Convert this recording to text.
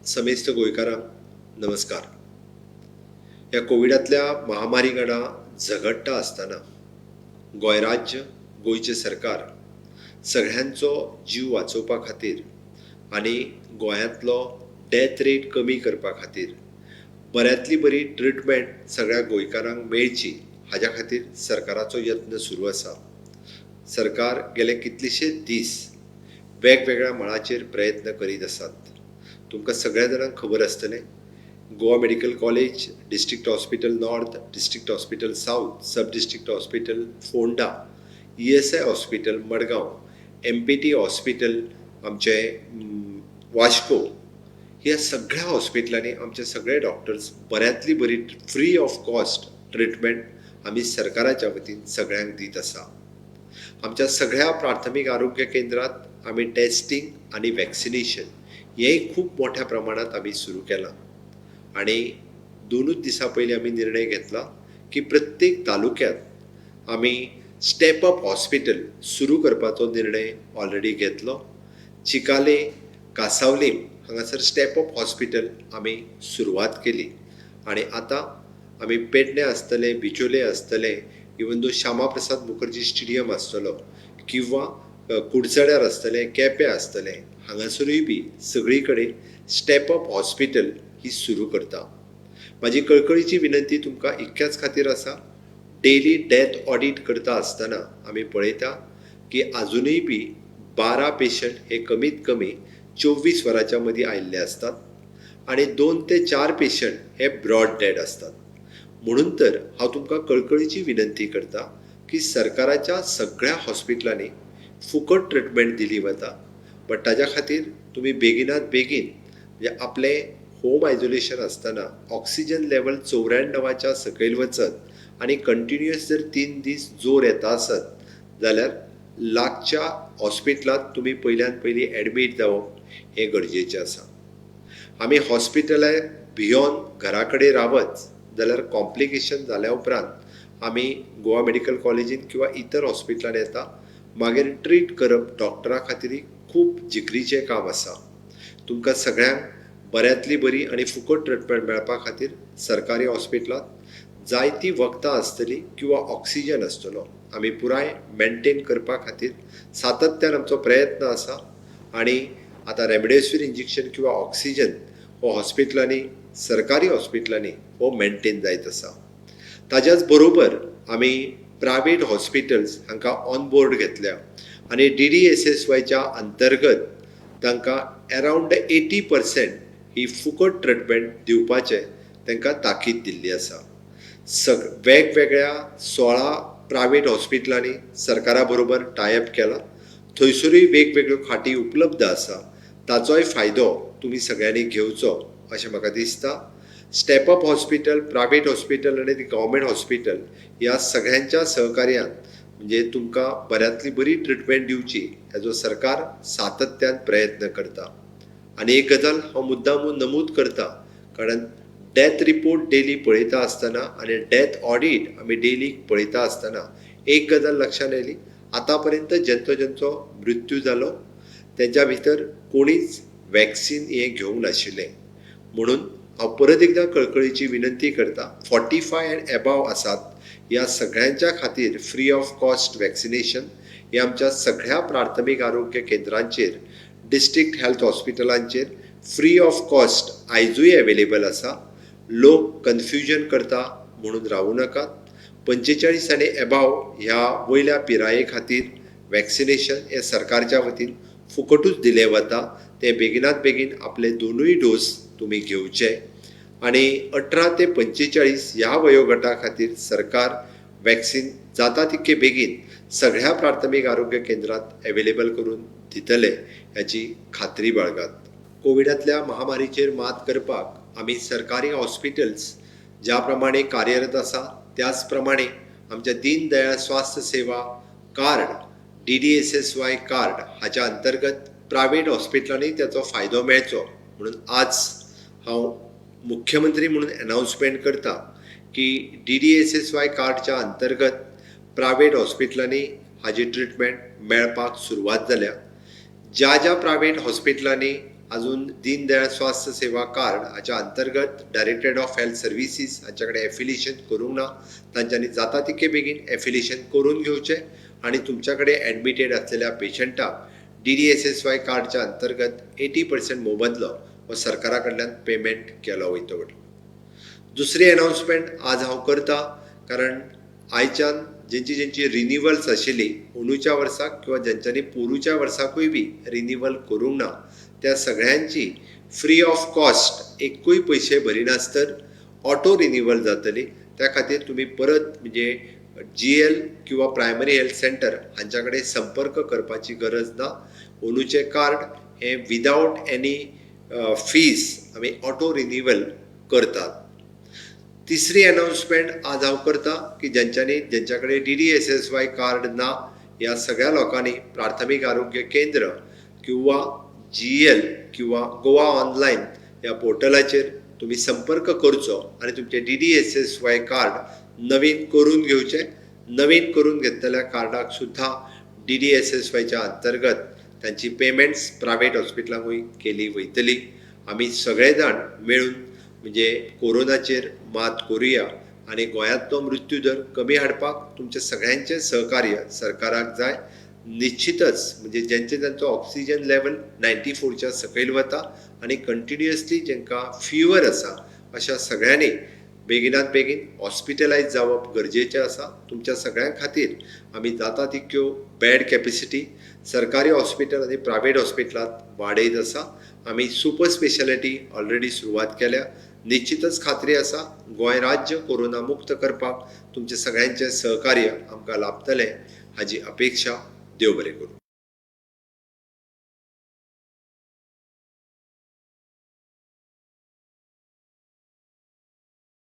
समेस्त गोंयकारांक नमस्कार. ह्या कोविडांतल्या महामारी कडेन झगडटा आसतना गोंय राज्य, गोंयचें सरकार सगळ्यांचो जीव वाचोवपा खातीर आनी गोंयांतलो डॅथ रेट कमी करपा खातीर, बऱ्यांतली बरी ट्रिटमेंट सगळ्या गोंयकारांक मेळची हाज्या खातीर सरकाराचो यत्न सुरू आसा. सरकार गेले कितलेशेच दीस वेगवेगळ्या मळाचेर प्रयत्न करीत आसात. तुमकां सगळ्या जाणांक खबर आसतलें, Goa medical college, district hospital north, district hospital south, sub district hospital Ponda, ESI hospital Madgaon, MPT hospital आमचें वास्को, ह्या सगळ्या हॉस्पिटलांनी आमचे सगळे डॉक्टर्स बऱ्यांतली बरी फ्री ऑफ कॉस्ट ट्रिटमेंट आमी सरकाराच्या वतीन सगळ्यांक दीत आसा. आमच्या सगळ्या प्राथमीक आरोग्य केंद्रात आमी टेस्टींग आनी वॅक्सिनेशन हेंय खूब मोठ्या प्रमाणांत आमी सुरू केलां आनी दोनूच दिसां पयलीं आमी निर्णय घेतला की प्रत्येक तालुक्यांत आमी स्टेप अप हॉस्पिटल सुरू करपाचो निर्णय ऑलरेडी घेतलो. चिकाले, कासावलीम हांगासर स्टेप अप हॉस्पिटल आमी सुरवात केली आनी आतां आमी पेडणे आसतलें, बिचोले आसतलें, even though Shyama Prasad Mukherjee stadium आसतलो किंवां कुडचड्यार आसतलें, केपें आसतलें, हांगासरूय बी सगळी कडेन स्टेप अप हॉस्पिटल ही सुरू करता. म्हाजी कळकळीची विनंती तुमकां इतक्याच खातीर आसा, डेली डेथ ऑडीट करता आसतना आमी पळयता की आजुनूय बी 12 पेशंट हे कमीत कमी 24 वरांच्या मदीं आयिल्ले आसतात आनी 2 ते 4 पेशंट हे ब्रॉड डेड आसतात. म्हणून तर हांव तुमकां कळकळीची विनंती करता की सरकाराच्या सगळ्या हॉस्पिटलांनी फुकट ट्रिटमेंट दिली वता, बट ताज्या खातीर तुमी बेगिनात बेगीन, म्हणजे आपलें होम आयजोलेशन आसतना ऑक्सिजन लेवल 94च्या सकयल वचत आनी कंटिन्युअस जर 3 दीस जोर येता आसत जाल्यार लागच्या हॉस्पिटलांत तुमी पयल्यान पयलीं एडमीट जावप हें गरजेचें आसा. आमी हॉस्पिटलाक भियोन घरा कडेन रावत जाल्यार कॉम्प्लिकेशन जाल्या उपरांत आमी गोवा मेडिकल कॉलेजीन किंवा इतर हॉस्पिटलान येता, मागीर ट्रीट करप डॉक्टरा खातीरय खूब जिकरीचें काम आसा. तुमकां सगळ्यांक बऱ्यांतली बरी आनी फुकट ट्रिटमेंट मेळपा खातीर सरकारी हॉस्पिटलांत जायतीं वखदां आसतलीं किंवा ऑक्सिजन आसतलो. आमी पुराय मेनटेन करपा खातीर सातत्यान आमचो प्रयत्न आसा आनी आतां रेमडेसिवीर इंजेक्शन किंवा ऑक्सिजन हो हॉस्पिटलांनी, सरकारी हॉस्पिटलांनी हो मेनटेन जायत आसा. ताज्याच बरोबर आमी प्रायवेट हॉस्पिटल्स हांकां ऑन बोर्ड घेतल्या आनी डीडीएसएसवायच्या अंतर्गत तांकां अरावंड 80% ही फुकट ट्रिटमेंट दिवपाचें तांकां ताकीद दिल्ली आसा. वेगवेगळ्या 16 प्रायवेट हॉस्पिटलांनी सरकारा बरोबर टायअप केला, थंयसरूय वेगवेगळ्यो खाटी उपलब्ध आसा. ताचोय फायदो तुमी सगळ्यांनी घेवचो अशें म्हाका दिसता. Step up hospital, private hospital आनी गव्हर्मेंट हॉस्पिटल ह्या सगळ्यांच्या सहकार्यान म्हणजे तुमकां बऱ्यांतली बरी ट्रिटमेंट दिवची हेजो सरकार सातत्यान प्रयत्न करता. आनी एक गजाल हांव मुद्दामून नमूद करता, कारण डेथ रिपोर्ट डेली पळयता आसतना आनी डेथ ऑडीट आमी डेली पळयता आसतना एक गजाल लक्षांत आयली, आतां पर्यंत जेंचो जेंचो मृत्यू जालो तेंच्या भितर कोणीच वॅक्सीन हें घेवंक नाशिल्लें. म्हणून हांव परत एकदां कळकळीची विनंती करता, 45 एंड एबाव आसात ह्या सगळ्यांच्या खातीर फ्री ऑफ कॉस्ट वॅक्सिनेशन हे आमच्या सगळ्या प्राथमीक आरोग्य केंद्रांचेर, डिस्ट्रिक्ट हेल्थ हॉस्पिटलांचेर फ्री ऑफ कॉस्ट आयजूय एवेलेबल आसा. लोक कन्फ्युजन करता म्हणून रावूं नाकात. 45 आनी एबाव ह्या वयल्या पिराये खातीर वॅक्सिनेशन हें सरकारच्या वतीन फुकटूच दिलें वता. तें बेगिनात बेगीन आपले दोनूय डोस तुमी घेवचे आनी 18 ते 45 ह्या वयोगटा खातीर सरकार वॅक्सिन जाता तितके बेगीन सगळ्या प्राथमीक आरोग्य केंद्रांत एवेलेबल करून दितले हाची खात्री बाळगात. कोविडांतल्या महामारीचेर मात करपाक आमी सरकारी हॉस्पिटल्स ज्या प्रमाणे कार्यरत आसा त्याच प्रमाणे आमच्या दीन दयाळ स्वास्थ्य सेवा कार्ड, डीडीएसएसवाय कार्ड हाच्या अंतर्गत प्रायवेट हॉस्पिटलांनी त्याचो फायदो मेळचो म्हणून आज हांव मुख्यमंत्री म्हणून अनाउन्समेंट करता की डीडीएसएसवाय कार्डच्या अंतर्गत प्रायवेट हॉस्पिटलांनी हाजी ट्रिटमेंट मेळपाक सुरवात जाल्या. ज्या ज्या प्रायवेट हॉस्पिटलांनी अजून दीनदयाळ स्वास्थ्य सेवा कार्ड हाच्या अंतर्गत डायरेक्टरेट ऑफ हेल्थ सर्विसीस हांच्या कडेन एफिलिएशन करूंक ना, तांच्यांनी जाता तितके बेगीन एफिलिएशन करून घेवचें आनी तुमच्या कडेन एडमिटेड आसलेल्या पेशंटाक डीडीएसएसवाय कार्डच्या अंतर्गत 80% मोबदलो हो सरकारा कडल्यान पेमेंट केलो वयतलो. दुसरी अनाउन्समेंट आज हांव करता, कारण आयच्यान जेंची जेंची रिनिवल्स आशिल्ली अंदूच्या वर्साक किंवा जेंच्यांनी पोरूच्या वर्साकूय बी रिनिवल करूंक ना, त्या सगळ्यांची फ्री ऑफ कॉस्ट, एकूय पयशे भरिनासतर ऑटो रिनिवल जातली. त्या खातीर तुमी परत म्हणजे जीएल किंवा प्रायमरी हेल्थ सेंटर हांच्या कडेन संपर्क करपाची गरज ना. अंदूचें कार्ड हें विदावट एनी फीस आमी ऑटो रिनिवल करतात. तिसरी अनाउन्समेंट आज हांव करता की ज्यांच्यांनी ज्यांच्या कडेन डीडीएसएसवाय कार्ड ना, ह्या सगळ्या लोकांनी प्राथमीक आरोग्य केंद्र किंवा जीएल किंवा गोवा ऑनलायन ह्या पोर्टलाचेर तुमी संपर्क करचो आनी तुमचें डीडीएसएसवाय कार्ड नवीन करून घेवचें. नवीन करून घेतलेल्या कार्डाक सुद्दां डीडीएसएसवायच्या अंतर्गत तांची पेमेंट्स प्रायवेट हॉस्पिटलांकूय केली वयतली. आमी सगळे जाण मेळून म्हणजे कोरोनाचेर मात करुया आनी गोंयांतलो मृत्यू दर कमी हाडपाक तुमचें सगळ्यांचें सहकार्य सरकाराक जाय. निश्चितच म्हणजे जेंचे जांचो ऑक्सिजन लेवल 94च्या सकयल वता आनी कंटिन्युअसली जेंकां फिवर आसा, अशा सगळ्यांनी बेगिनात बेगीन हॉस्पिटलायज जावप गरजेचें आसा. तुमच्या सगळ्यां खातीर आमी जाता तितक्यो बेड कॅपेसिटी सरकारी हॉस्पिटल आनी प्रायवेट हॉस्पिटलांत वाडयत आसा. आमी सुपर स्पेशलिटी ऑलरेडी सुरवात केल्या. निश्चितच खात्री आसा, गोंय राज्य कोरोना मुक्त करपाक तुमचें सगळ्यांचें सहकार्य आमकां लाभतलें हाजी अपेक्षा. देव बरें करूं.